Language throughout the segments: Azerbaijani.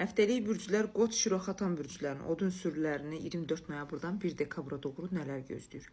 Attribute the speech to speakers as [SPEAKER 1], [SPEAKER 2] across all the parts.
[SPEAKER 1] Həftəlik bürclər Qoç, Şiroxatan bürclərini, odun sürülərini 24 noyabrdan 1 dekabra doğru nələr gözləyir?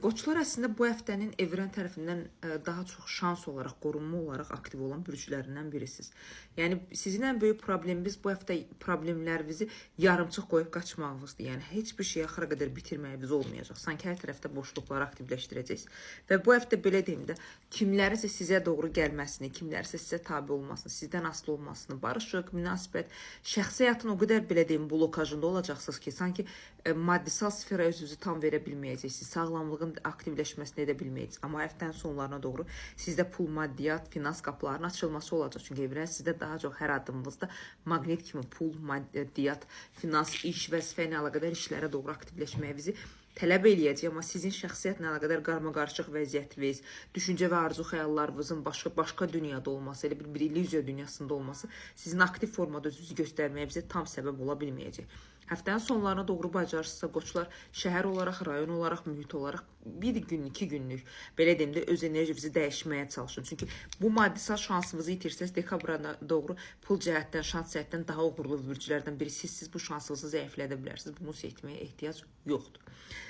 [SPEAKER 1] Qoçlar əslində bu həftənin evren tərəfindən daha çox şans olaraq, qorunma olaraq aktiv olan bürclərindən birisiniz. Yəni sizin ən böyük probleminiz bu həftə problemlərinizi yarımçıq qoyub qaçmağınızdır. Yəni heç bir şeyi axıra qədər bitirməyiniz olmayacaq. Sanki hər tərəfdə boşluqları aktivləşdirəcəksiniz. Və bu həftə belə deyim də, kimlərinsə sizə doğru gəlməsini, kimlərinsə sizə tabe olmasını, sizdən asılı olmasını, barışıq, münasibət, şəxsi həyatın o qədər belə deyim blokajında olacaqsınız ki, sanki maddisal sferaya özünüzü tam verə bilməyəcəksiniz. Sağlamlığın aktivləşməsini edə bilməyəcəksiniz. Amma həftənin sonlarına doğru sizdə pul, maddiyat, finans qapılarının açılması olacaq. Çünki evren sizdə daha çox hər addımınızda maqnit kimi pul, maddiyat, finans, iş, vəzifə ilə əlaqədar işlərə doğru aktivləşməyinizi tələb eləyəcək, amma sizin şəxsiyyətlə əlaqədar qarmaqarışıq vəziyyətiniz, düşüncə və arzu xəyallarınızın başqa dünyada olması, elə bir illüziya dünyasında olması sizin aktiv formada özünüzü göstərməyinizə tam səbəb ola bilməyəcək. Həftənin sonlarına doğru bacarırsınızsa qoçlar şəhər olaraq, rayon olaraq, mühit olaraq bir gün, iki günlük belə deyim də öz enerjinizi dəyişməyə çalışın. Çünki bu maddisal şansınızı itirsəniz dekabra doğru pul cəhətdən, şans cəhətdən daha uğurlu bürclərdən biri sizsiz, bu şansınızı zəiflədə bilərsiniz. Bunu etməyə ehtiyac yoxdur.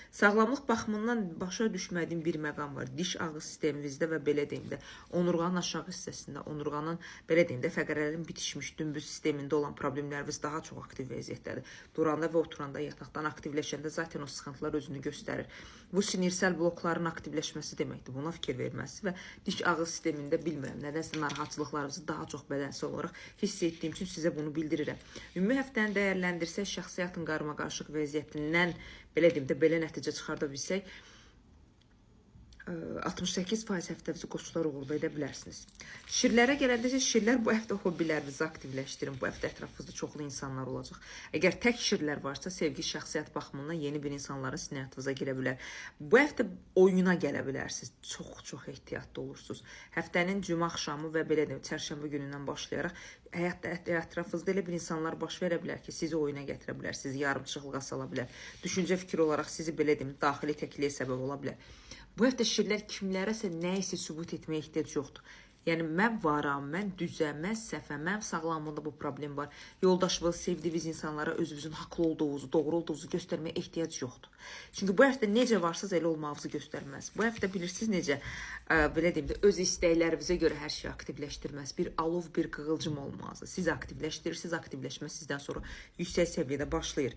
[SPEAKER 1] Sağlamlıq baxımından başa düşmədiyim bir məqam var. Diş ağı sisteminizdə və belə deyim də onurğanın aşağı hissəsində, onurğanın belə deyim də fəqərələrin bitişmiş dümbüz sistemində olan problemləriniz daha çox aktiv vəziyyətdədir. Duranda və oturanda, yataqdan aktivləşəndə zaten o sıxıntılar özünü göstərir. Bu sinirsel blokların aktivləşməsi deməkdir. Buna fikir verməlisiniz və diş ağı sistemində bilmirəm, nədənsə narahatçılıqlarınızı daha çox bədənsel olaraq hiss etdiyim üçün sizə bunu bildirirəm. Ümumi həftəni dəyərləndirsək, şəxsi həyatın qarmaqarışıq vəziyyətindən belə deyim də belə nəticə çıxarda bilsək, 68% həftənizi qoçlar uğurlu edə bilərsiniz. Şirlərə gələndə isə şirlər bu həftə hobbilərinizi aktivləşdirin. Bu həftə ətrafınızda çoxlu insanlar olacaq. Əgər tək şirlər varsa, sevgi, şəxsiyyət baxımından yeni bir insanların sizin həyatınıza girə bilər. Bu həftə oyuna gələ bilərsiniz. Çox-çox ehtiyatlı olursunuz. Həftənin cümə axşamı və belə deyim, çərşənbə günündən başlayaraq həyatda ətrafınızda elə bir insanlar baş verə bilər ki, sizi oyuna gətirə bilər, sizi yarımçıqlığa sala bilər. Düşüncə fikir olaraq sizi belə deyim, daxili təkliyə səbəb ola bilər. Bu həftə şirlər kimlərəsə nə isə sübut etməyə ehtiyac yoxdur. Yəni mən varam, mən düzəm, mən səhvəm, mənim sağlamlığımda bu problem var. Yoldaşınız, sevdiyiniz insanlara özünüzün haqlı olduğunuzu, doğru olduğunuzu göstərməyə ehtiyac yoxdur. Çünki bu həftə necə varsınız elə olmağınızı göstərməz. Bu həftə bilirsiniz necə, belə deyim də, öz istəklərinizə görə hər şeyi aktivləşdirməz. Bir alov, bir qığılcım olmaz. Siz aktivləşdirirsiniz, aktivləşmə sizdən sonra yüksək səviyyədə başlayır.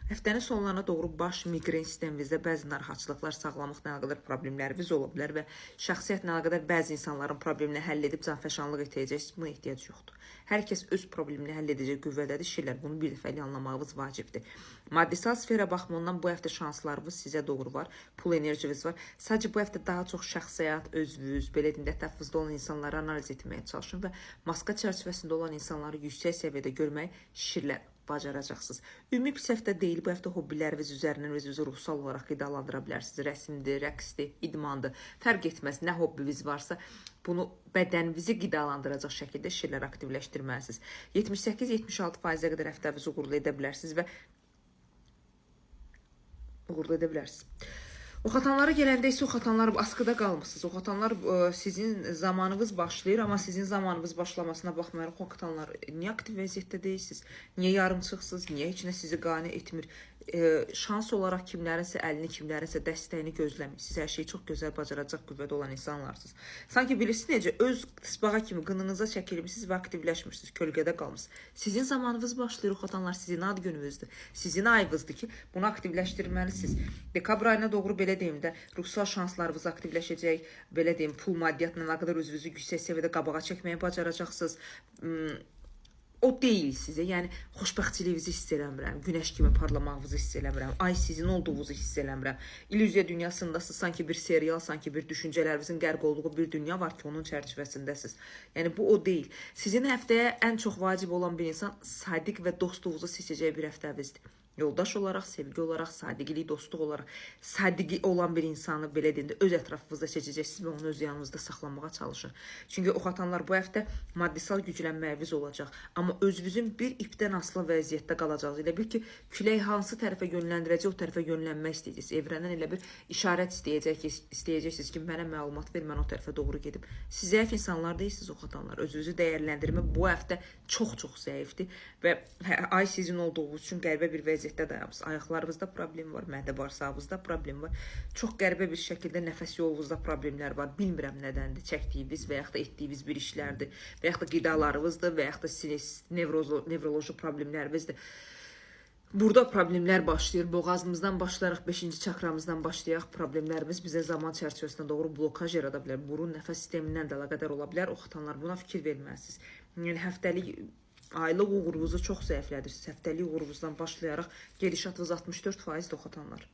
[SPEAKER 1] Həftənin sonlarına doğru baş miqren sisteminizdə bəzi narahatçılıqlar, sağlamlıqla əlaqədar problemləriniz ola bilər və şəxsiyyətlə əlaqədar bəzi insanların problemini həll edib canfəşanlıq etəcəksiniz. Buna ehtiyac yoxdur. Hər kəs öz problemini həll edəcək qüvvədədir. Şirlər, bunu bir dəfəlik anlamağınız vacibdir. Maddisal sfera baxımından bu həftə şanslarınız sizə doğru var. Pul enerjiniz var. Sadəcə bu həftə daha çox şəxsi həyat, özünüz, belə deyim də, ətrafınızda olan insanları analiz etməyə çalışın və maska çərçivəsində olan insanları yüksək səviyyədə görmək şirlər bacaracaqsınız. Ümumi pis həftə deyil, bu həftə hobbiləriniz üzərindən özünüzü ruhsal olaraq qidalandıra bilərsiniz. Rəsmdir, rəqsdir, idmandır. Fərq etməz, nə hobbiniz varsa bunu bədəninizi qidalandıracaq şəkildə şirlər aktivləşdirməlisiniz. 78-76%-ə qədər həftənizi uğurlu edə bilərsiniz və uğurlu edə bilərsiniz. Oxatanlara gələndə isə oxatanlar askıda qalmısınız. Oxatanlar sizin zamanınız başlayır, amma sizin zamanınız başlamasına baxmayaraq oxatanlar niyə aktiv vəziyyətdə deyilsiniz? Niyə yarımçıqsınız? Niyə heç nə sizi qane etmir? Şans olaraq kimlərinsə əlini, kimlərinsə dəstəyini gözləməyin. Siz hər şeyi çox gözəl bacaracaq qüvvədə olan insanlarsınız. Sanki bilirsiniz necə öz tısbağa kimi qınınıza çəkilmisiniz və aktivləşmirsiniz, kölgədə qalmısınız. Sizin zamanınız başlayır oxatanlar, sizin ad gününüzdür. Sizin ayınızdır ki, bunu aktivləşdirməlisiniz. Dekabr ayına doğru belə deyim də, ruhsal şanslarınız aktivləşəcək, belə deyim, pul maddiyyatla əlaqədar özünüzü yüksək səviyyədə qabağa çəkməyə bacaracaqsınız. O deyil sizə. Yəni xoşbəxtçiliyinizi hiss eləmirəm. Günəş kimi parlamağınızı hiss eləmirəm. Ay sizin olduğunuzu hiss eləmirəm. İllüziya dünyasındasınız, sanki bir serial, sanki bir düşüncələrinizin qərq olduğu bir dünya var ki, onun çərçivəsindəsiniz. Yəni bu o deyil. Sizin həftəyə ən çox vacib olan bir insan sadiq və dostluğunuzu seçəcəyi bir həftənizdir. Yoldaş olaraq, sevgi olaraq, sadiqlik, dostluq olaraq, sadiqi olan bir insanı belə deyim də öz ətrafınızda seçəcəksiniz və onu öz yanınızda saxlamağa çalışın. Çünki oxatanlar bu həftə maddisal güclənməyiniz olacaq. Amma özünüzün bir ipdən asılı vəziyyətdə qalacaqsınız. Elə bil ki, külək hansı tərəfə yönləndirəcək, o tərəfə yönlənmək istəyəcəksiniz. Evrəndən elə bir işarət istəyəcəksiniz ki, mənə məlumat ver, mən o tərəfə doğru gedim. Siz zəif insanlar deyilsiniz oxatanlar. Özünüzü dəyərləndirmə bu həftə çox-çox zəifdir və ay sizin olduğu üçün qəribə bir vəziyyətdə dayanmısınız. Ayaqlarınızda problem var, mədə bağırsağınızda problem var. Çox qəribə bir şəkildə nəfəs yolunuzda problemlər var. Bilmirəm nədəndir. Çəkdiyiniz və yaxud da etdiyiniz bir işlərdir və yaxud da qidalarınızdır və yaxud da sinir, nevroloji problemlərinizdir. Burada problemlər başlayır. Boğazımızdan başlayaraq 5-ci çakramızdan başlayaraq problemlərimiz bizə zaman çərçivəsində doğru blokaj yarada bilər. Burun nəfəs sistemindən də əlaqədar ola bilər. Oxutanlar buna fikir verməlisiniz. Yəni həftəlik, aylıq uğurunuzu çox zəiflədirsiniz. Həftəlik uğurunuzdan başlayaraq gedişatınız 64% oxutanlar.